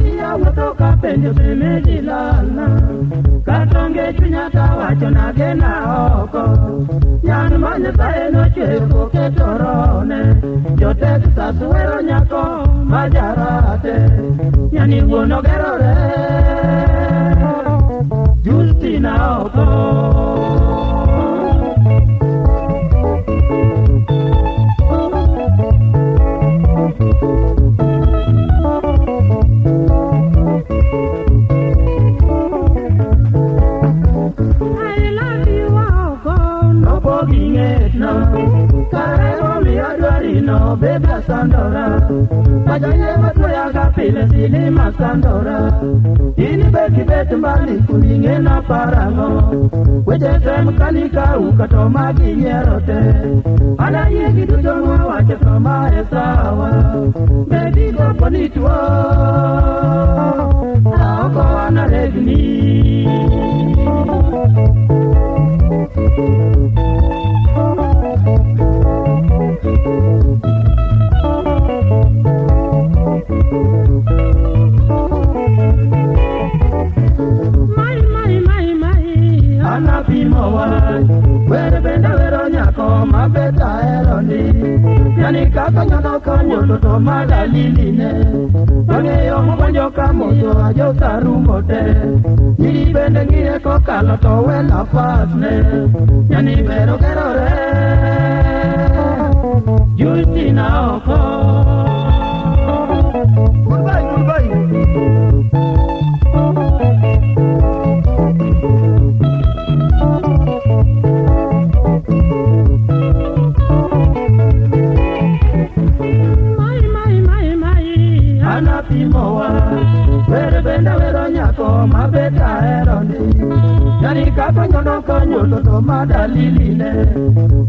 Atiya wuotho ka penjo shemeji lalna. Katonge chunya tawacho nagena oko. Nyan ma Nyasaye nochweyo koketo rohone. Jo Texas wero nyako ma jarate. Nyani wuon ogerore. Justina oko. I love you oko. Nopogi ng'etno. Kare momiyo adwarino baby asandora. Pacha matweyaga pile silima sandora. In be kibet mbali kuning'ena parang'o. Weche tem kanikauka to magi nyiero te. An ayie gi duto mwawacho to mae sawa. Baby kapo ni tuo, aoko an aregni. Mai, mai, mai, mai. An apimo wach. Wer bende wero nyako mabet ahero ndi. Yani kaka nyono kanyoto to madaliline. Wang'eyo mokonjo kamoso ajo sarumo te. Nyiri bende ng'iye kokalo to we nafas ne. Yani ber ogerore. Justina oko. Goodbye, goodbye. Mai, mai, mai, mai. An apimo wach. Wer bende wero nyako mabet ahero ndi. Yani kaka nyono kanyoto to madaliline.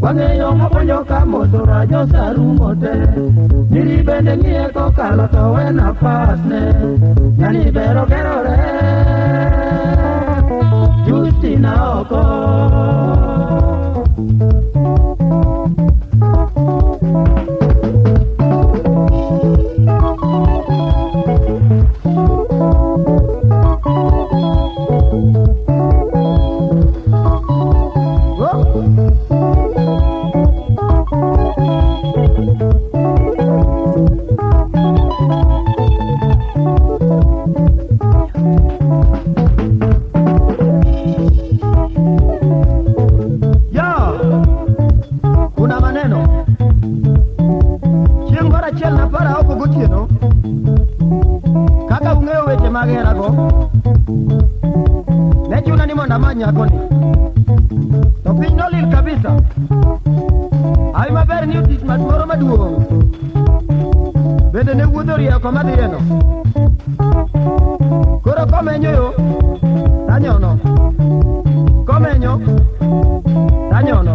Wang'eyo mokonjo kamoso ajo sarumo te. Nyiri bende ng'iye kokalo to we nafas ne. Yani ber ogerore. Justina oko. Oh. Ya, kuna maneno. Chieng' moro achiel naparo oko gotieno. Kaka ung'eyo weche mag herago, ne chuna ni mondo amany nyakoni. To piny nolil kabisa. Hawi maber ni otich mach moro maduong'. Bende ne wuodhe orieyo koma adhiyeno. Koro komenyo yo, tanyono. Komenyo, tanyono.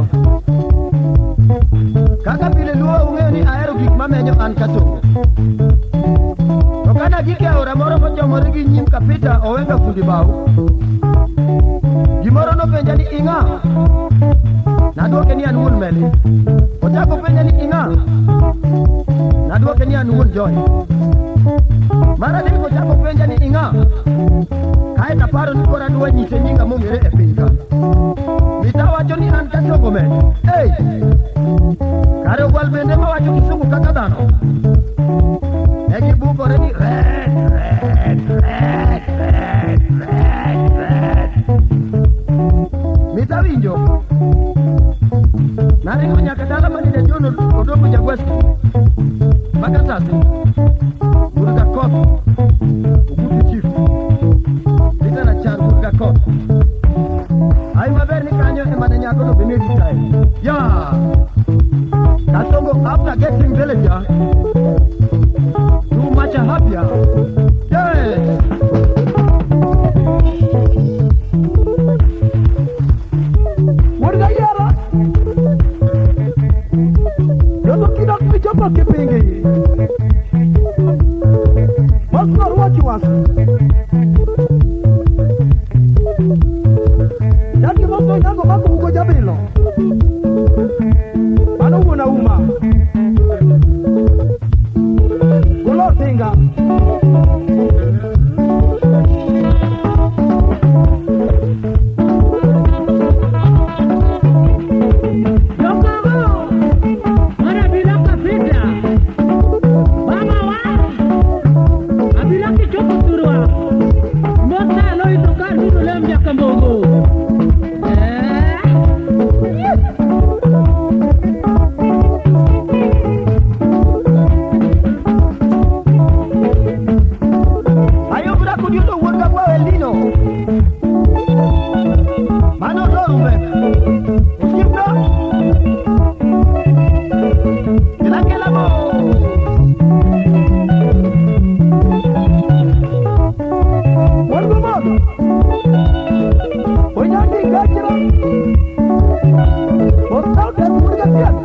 Kaka pile luo ung'eyo ni ahero gik mamenyo an Kasongo. To kana gik e aora moro mochomore gi nyim Kapita Owenga fundi bau, gimoro nopenja ni ing'a? Nadwoke ni an wuon Meli. Ochako penja ni ing'a? Nadwoke ni an wuon Joy. Mar adek ochako penja ni ing'a? Kae to aparo ni koro adwa nyise nyinga mong'ere e piny ka. Mita wacho ni an Kasongo menyo. Ei! Kare ogwal bende mawacho kisungu kaka dhano. Ne gibukore ni red, red, red, red, red, red. Mita winjo. Naringo nyaka dala manine John Odongo Jagweski. Makasasi. Burga Koth. Ogutu Chief. Peter Nachar Burga Koth. Ai maber ni kanyo ema ne nyakono be ne ritae. Ya! Kasongo after getting villager, too much happier. Yes! Wuod Gayiero. Yondo kidok michopo kipingi. Mosmor wachiwas. Jaki moso nyango mako ugo jabilo. Mano wuon Auma. Golo tinga. Chopo thurwa. Mosna loito kar dudu lem Jakambogo. Eh. Ayubra kudiuto wuon gabwa Eldino. Mano torume. Osiepna. Kela mo. Wargo modo. Onyangi gachira. Ostal de murga tiat.